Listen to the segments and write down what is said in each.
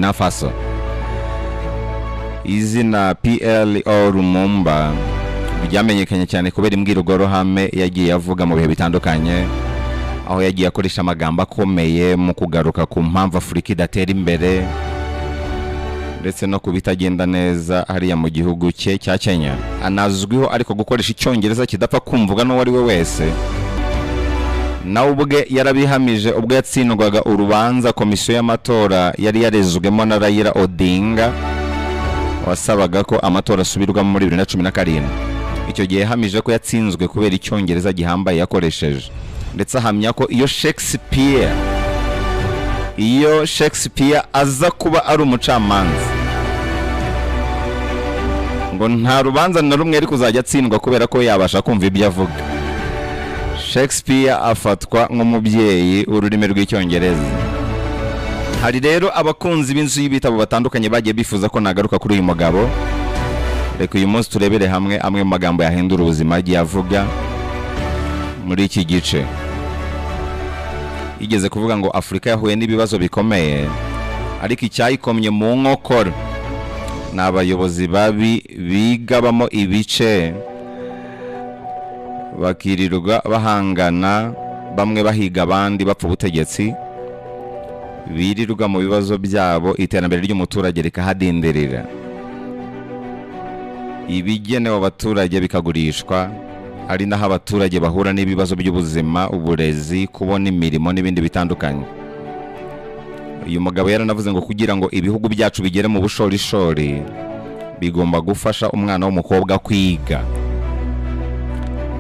Burkina Faso. Izina PLO Lumumba ryamenyekanye cyane kubera imbwirwaruhame yagiye avuga mu bihe bitandukanye, aho yagiye akoresha amagambo akomeye mu kugaruka ku mpamvu Afurika idatera imbere ndetse no ku bitagenda neza hariya mu gihugu cye cya Kenya. Anazwiho ariko gukoresha Icyongereza kidapfa kumvwa n'uwo ari we wese. Nawe ubwe yarabihamije ubwo yatsindwaga urubanza komisiyo y'amatora yari yarezwemo na Raila Odinga, wasabaga ko amatora asubirwamo muri 2017. Icyo gihe yahamije ko yatsinzwe kubera Icyongereza gihambaye yakoresheje, ndetse ahamya ko iyo Shakespeare aza kuba ari umucamanza, ngo nta rubanza na rumwe yari kuzajya atsindwa kubera ko yabasha kumva ibyo avuga. Shakespeare afatwa nk'umubyeyi w'ururimi rw'Icyongereza. Hari rero abakunzi b'inzu y'ibitabo batandukanye bagiye bifuza ko nagaruka kuri uyu mugabo. Reka uyu munsi turebere hamwe amwe mu magambo yahindura ubuzima yagiye avuga muri iki gice. Yigeze kuvuga ngo Afurika yahuye n'ibibazo bikomeye, ariko icyayikomye mu nkokora ni abayobozi babi bigabamo ibice, bakirirwa bahangana, bamwe bahiga abandi bapfa ubutegetsi, birirwa mu bibazo byabo, iterambere ry'umuturage rikahadindirira, ibigenewe abaturage bikagurishwa, ari naho abaturage bahura n'ibibazo by'ubuzima, uburezi, kubona imirimo n'ibindi bitandukanye. Uyu mugabo yaranavuze ngo kugira ngo ibihugu byacu bigere mu bushorishori, bigomba gufasha umwana w'umukobwa kwiga.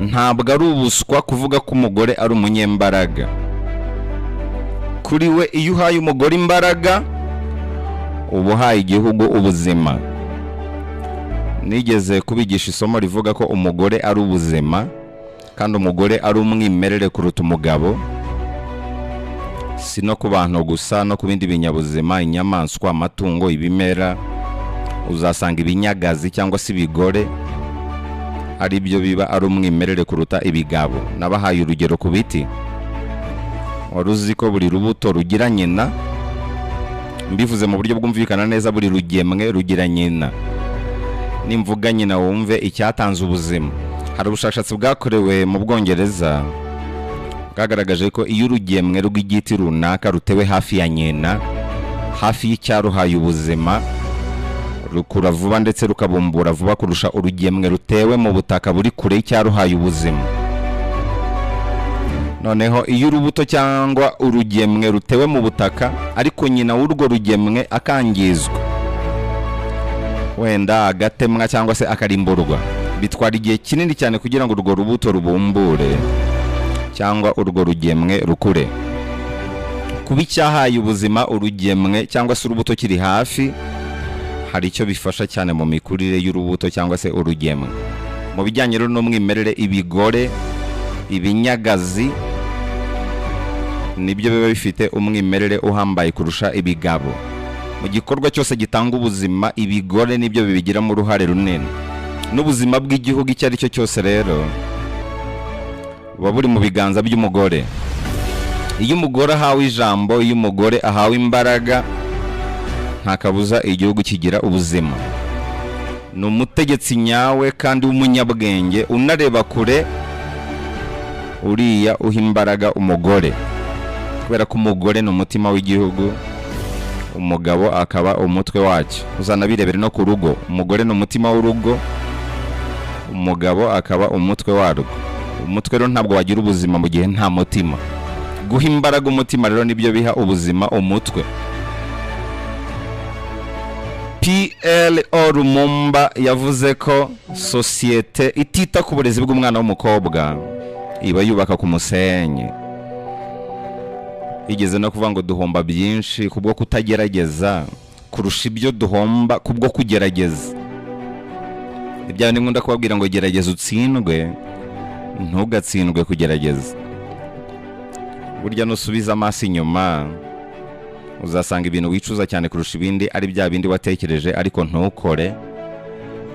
Ntabwo ari ubuswa kuvuga ko umugore ari umunyembaraga. Kuri we, iyo uhaye umugore imbaraga, uba uhaye igihugu ubuzima. Nigeze kubigisha isomo rivuga ko umugore ari ubuzima, kandi umugore ari umwimerere kuruta umugabo, si no ku bantu gusa, no ku bindi binyabuzima, inyamaswa, amatungo, ibimera. Uzasanga ibinyagazi cyangwa se ibigore ari byo biba ari umwimerere kuruta ibigabo. Nabahaye urugero ku biti. Wari uzi ko buri rubuto rugira nyina? Mbivuze mu buryo bwumvikana neza, buri rugemwe rugira nyina. Nimvuga nyina, wumve icyatanze ubuzima. Hari ubushakashatsi bwakorewe mu Bwongereza bwagaragaje ko iyo urugemwe rw'igiti runaka rutewe hafi ya nyina, hafi y'icyaruhaye ubuzima, rukura vuba ndetse rukabumbura vuba kurusha urugemwe rutewe mu butaka buri kure y'icyaruhaye ubuzima. Noneho iyo urubuto cyangwa urugemwe rutewe mu butaka, ariko nyina w'urwo rugemwe akangizwa, wenda agatemwa cyangwa se akarimburwa, bitwara igihe kinini cyane kugira ngo urwo rubuto rubumbure cyangwa urwo rugemwe rukure. Kuba icyahaye ubuzima urugemwe cyangwa se urubuto kiri hafi, hari icyo bifasha cyane mu mikurire y'urubuto cyangwa se urugemwe. Mu bijyanye rero n'umwimerere, ibigore, ibinyagazi nibyo biba bifite umwimerere uhambaye kurusha ibigabo. Mu gikorwa cyose gitanga ubuzima, ibigore nibyo bibigiramo uruhare runini. N'ubuzima bw'igihugu icyo ari cyo cyose rero buba buri mu biganza by'umugore. Iyo umugore ahawe ijambo, iyo umugore ahawe imbaraga, nta kabuza igihugu kigira ubuzima. Ni umutegetsi nyawe kandi w'umunyabwenge unareba kure, uriya uha imbaraga umugore, kubera ko umugore ni umutima w'igihugu, umugabo akaba umutwe wacyo. Uzanabirebere no ku rugo: umugore ni umutima w'urugo, umugabo akaba umutwe warwo. Umutwe rero ntabwo wagira ubuzima mu gihe nta mutima. Guha imbaraga umutima rero nibyo biha ubuzima umutwe. PLO Lumumba yavuze ko sosiyete itita ku burezi bw'umwana w'umukobwa iba yubaka ku musenyi. Igeze no kuvuga ngo duhomba byinshi kubwo kutagerageza kurusha ibyo duhomba kubwo kugerageza. Ibya bindi nkunda kubabwira ngo gerageza utsindwe, ntugatsindwe kugerageza. Burya nusubiza amaso inyuma, uzasanga ibintu wicuza cyane kurusha ibindi ari bya bindi watekereje ariko ntukore,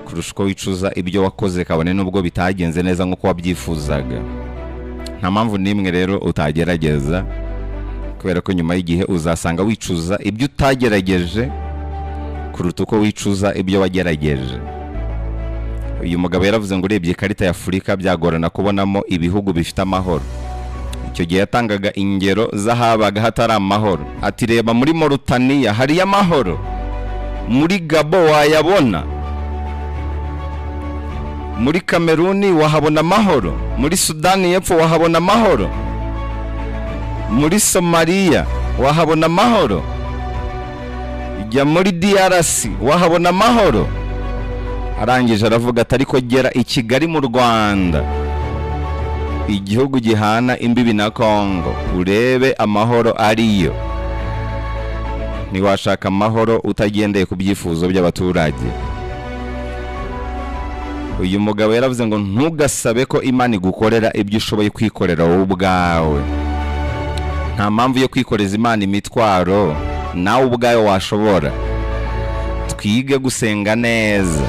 kurusha uko wicuza ibyo wakoze, kabone n'ubwo bitagenze neza nk'uko wabyifuzaga. Nta mpamvu n'imwe rero utagerageza. Kubera ko nyuma y'igihe uzasanga wicuza ibyo utagerageje kuruta uko wicuza ibyo wagerageje. Uyu mugabo yaravuze ngo urebye ikarita ya Afurika byagorana kubonamo ibihugu bifite amahoro. Icyo gihe yatangaga ingero z'ahabaga hatari amahoro. Ati reba muri Mauritania hariyo amahoro, muri Gabo wayabona, muri Kameruni wahabona amahoro, muri Sudani y'Epfo wahabona amahoro, muri Somalia wahabona amahoro, jya muri DRC wahabona amahoro. Arangije aravuga ati ariko gera i Kigali mu Rwanda, igihugu gihana imbibi na Kongo, urebe amahoro ariyo. Ntiwashaka amahoro utagendeye ku byifuzo by'abaturage. Uyu mugabo yaravuze ngo ntugasabe ko Imana igukorera ibyo ushoboye kwikorera wowe ubwawe. Nta mpamvu yo kwikoreza Imana imitwaro nawe ubwawe washobora. Twige gusenga neza.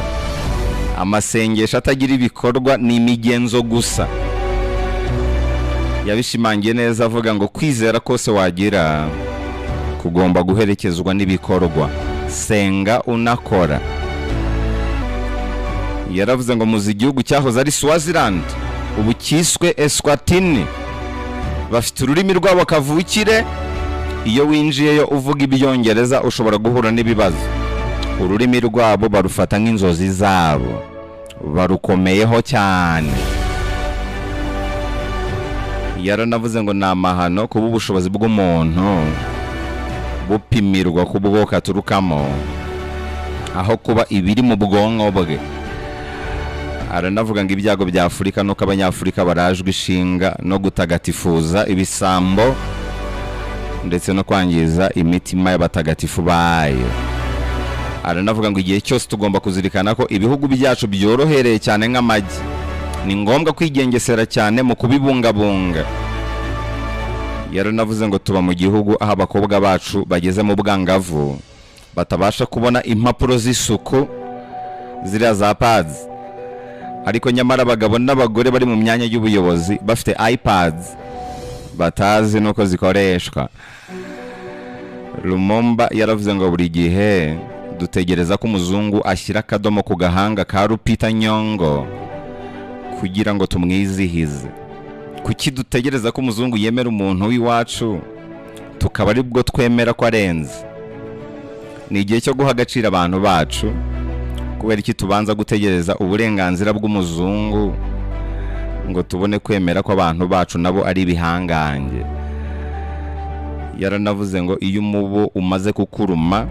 Amasengesho atagira ibikorwa ni imigenzo gusa. Yabishimangiye neza avuga ngo kwizera kose wagira kugomba guherekezwa n'ibikorwa. Senga unakora. Yaravuze ngo muzi igihugu cyahoze ari Swaziland, ubu cyiswe Eswatini, bafite ururimi rwabo kavukire. Iyo winjiyeyo uvuga ibyongereza ushobora guhura n'ibibazo. Ururimi rwabo barufata nk'inzozi zabo, barukomeyeho cyane. Yaranavuze ngo ni amahano kuba ubushobozi bw'umuntu bupimirwa ku bwoko aturukamo, aho kuba ibiri mu bwonko bwe. Aranavuga ngo ibyago bya Afurika nuko abanyafurika barajwe ishinga no gutagatifuza ibisambo ndetse no kwangiza imitima y'abatagatifu bayo. Aranavuga ngo igihe cyose tugomba kuzirikana ko ibihugu byacu byorohereye cyane nk'amagi, ni ngombwa kwigengesera cyane mu kubibungabunga. Yaranavuze ngo tuba mu gihugu aho abakobwa bacu bageze mu bwangavu batabasha kubona impapuro z'isuku ziriya za pads, ariko nyamara abagabo n'abagore bari mu myanya y'ubuyobozi bafite iPads batazi nuko zikoreshwa. Lumumba yaravuze ngo buri gihe dutegereza ko umuzungu ashyira akadomo ku gahanga ka Lupita Nyong'o kugira ngo tumwizihize. Kuki dutegereza ko umuzungu yemera umuntu w'iwacu tukaba aribwo twemera ko arenze? Ni igihe cyo guha agaciro abantu bacu. Kubera iki tubanza gutegereza uburenganzira bw'umuzungu ngo tubone kwemera ko abantu bacu nabo ari ibihangange? Yaranavuze ngo iyo umubu umaze kukuruma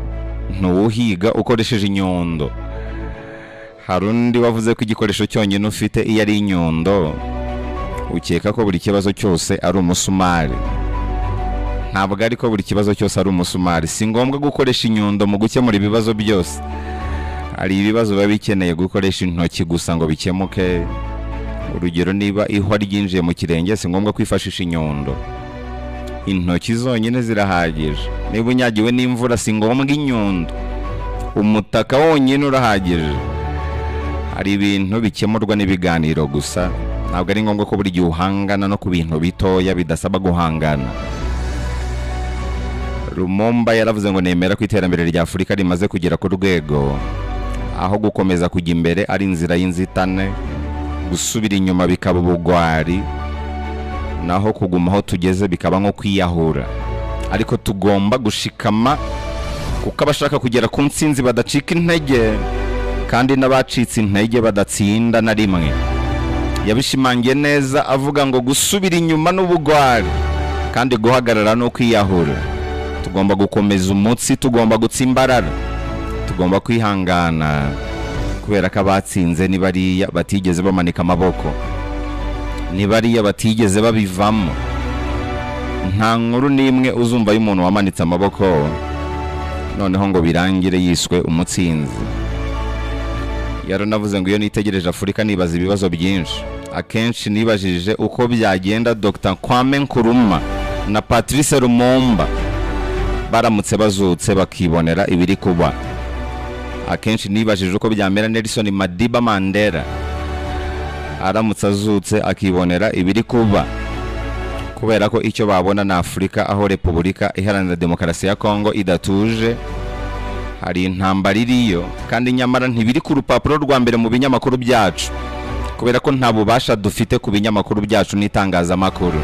ntuwuhiga ukoresheje inyundo. Hari undi wavuze ko igikoresho cyonyine ufite iyo ari inyundo, ukeka ko buri kibazo cyose ari umusumari. Ntabwo ariko buri kibazo cyose ari umusumari. Si ngombwa gukoresha inyundo mu gukemura ibibazo byose. Hari ibibazo biba bikeneye gukoresha intoki gusa ngo bikemuke. Urugero, niba ihwa ryinjiye mu kirenge si ngombwa kwifashisha inyundo, intoki zonyine zirahagije. Niba unyagiwe n'imvura si ngombwa inyundo, umutaka wonyine urahagije. Hari ibintu bikemurwa n'ibiganiro gusa. Ntabwo ari ngombwa ko buri gihe uhangana no ku bintu bitoya bidasaba guhangana. Lumumba yaravuze ngo nemera ko iterambere rya Afurika rimaze kugera ku rwego aho gukomeza kujya imbere ari inzira y'inzitane, gusubira inyuma bikaba ubugwari, naho kuguma aho tugeze bikaba nko kwiyahura. Ariko tugomba gushikama kuko abashaka kugera ku ntsinzi badacika intege, kandi n'abacitse intege badatsinda na rimwe. Yabishimangiye neza avuga ngo gusubira inyuma n'ubugwari, kandi guhagarara no kwiyahura. Tugomba gukomeza umutsi, tugomba gutsimbarara, tugomba kwihangana, kubera ko abatsinze ni bariya batigeze bamanika amaboko, ni bariya batigeze babivamo. Nta nkuru n'imwe uzumva y'umuntu wamanitse amaboko noneho ngo birangire yiswe umutsinzi. Yaranavuze ngo iyo nitegereje Afurika nibaza ibibazo byinshi. Akenshi nibajije uko byagenda Dr. Kwame Nkrumah na Patrice Lumumba baramutse bazutse bakibonera ibiri kuba. Akenshi nibajije uko byamera Nelson Madiba Mandela aramutse azutse akibonera ibiri kuba. Kubera ko icyo babona na Afurika aho Repubulika Iharanira Demokarasi ya Kongo idatuje, hari intambara iriyo, kandi nyamara ntibiri ku rupapuro rwa mbere mu binyamakuru byacu, kubera ko nta bubasha dufite ku binyamakuru byacu n'itangazamakuru.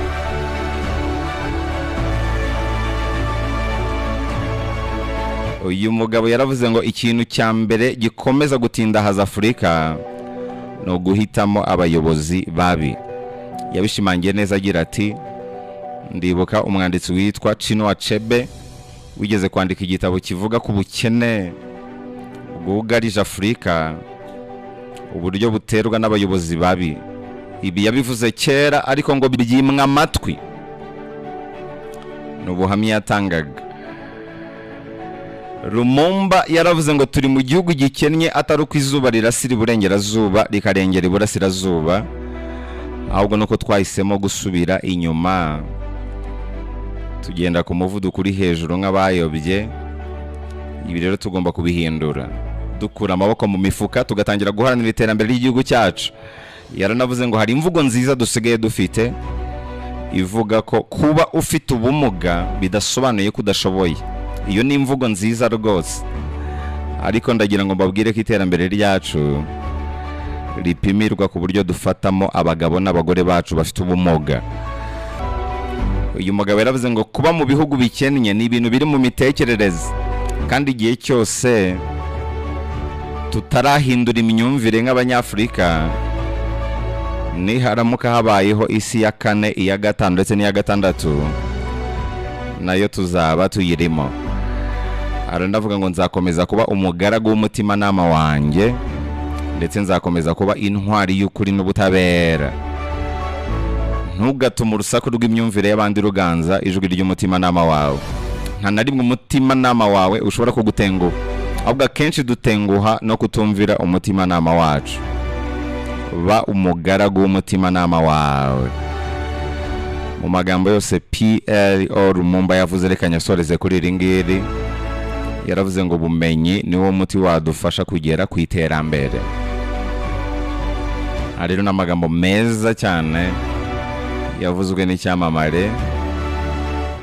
Uyu mugabo yaravuze ngo ikintu cya mbere gikomeza gutindahaza Afurika ni uguhitamo abayobozi babi. Yabishimangiye neza agira ati: "Ndibuka umwanditsi witwa Chinua Achebe wigeze kwandika igitabo kivuga ku bukene bwugarije Afurika, uburyo buterwa n'abayobozi babi. Ibi yabivuze kera, ariko ngo byimwa amatwi." Ni ubuhamya yatangaga. Lumumba yaravuze ngo turi mu gihugu gikennye atari uko izuba rirasira iburengerazuba rikarengera iburasirazuba, ahubwo nuko twahisemo gusubira inyuma, tugenda ku muvuduko uri hejuru nk'abayobye. Ibi rero tugomba kubihindura, dukura amaboko mu mifuka, tugatangira guharanira iterambere ry'igihugu cyacu. Yaranavuze ngo hari imvugo nziza dusigaye dufite ivuga ko kuba ufite ubumuga bidasobanuye ko udashoboye. Iyo ni imvugo nziza rwose, ariko ndagira ngo mbabwire ko iterambere ryacu ripimirwa ku buryo dufatamo abagabo n'abagore bacu bafite ubumuga. Uyu mugabo yaravuze ngo kuba mu bihugu bikennye ni ibintu biri mu mitekerereze, kandi igihe cyose tutarahindura imyumvire nk'Abanyafurika, niharamuka habayeho isi ya kane, iya gatanu ndetse n'iya gatandatu, nayo tuzaba tuyirimo. Aranavuga ngo nzakomeza kuba umugaragu w'umutimanama wanjye, ndetse nzakomeza kuba intwari y'ukuri n'ubutabera. Ntugatume urusaku rw'imyumvire y'abandi ruganza ijwi ry'umutimanama wawe. Nta na rimwe umutimanama wawe ushobora kugutenguha, ahubwo akenshi dutenguha no kutumvira umutimanama wacu. Ba umugaragu w'umutimanama wawe. Mu magambo yose PLO Lumumba yavuze, reka nyasoreze kuri iri ngiri. Yaravuze ngo ubumenyi niwo muti wadufasha kugera ku iterambere. Aha rero ni amagambo meza cyane yavuzwe n'icyamamare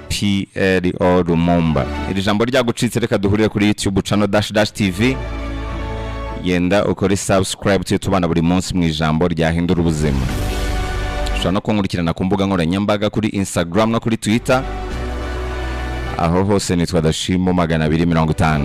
PLO Lumumba. Iri jambo ryagucitse, reka duhurire kuri YouTube channel Dash Dash TV. Yenda ukore subscribe, tujye tubana buri munsi mu ijambo ryahindura ubuzima. Ushobora no kunkurikirana ku mbuga nkoranyambaga, kuri Instagram no kuri Twitter, aho hose nitwa Dashimo 250.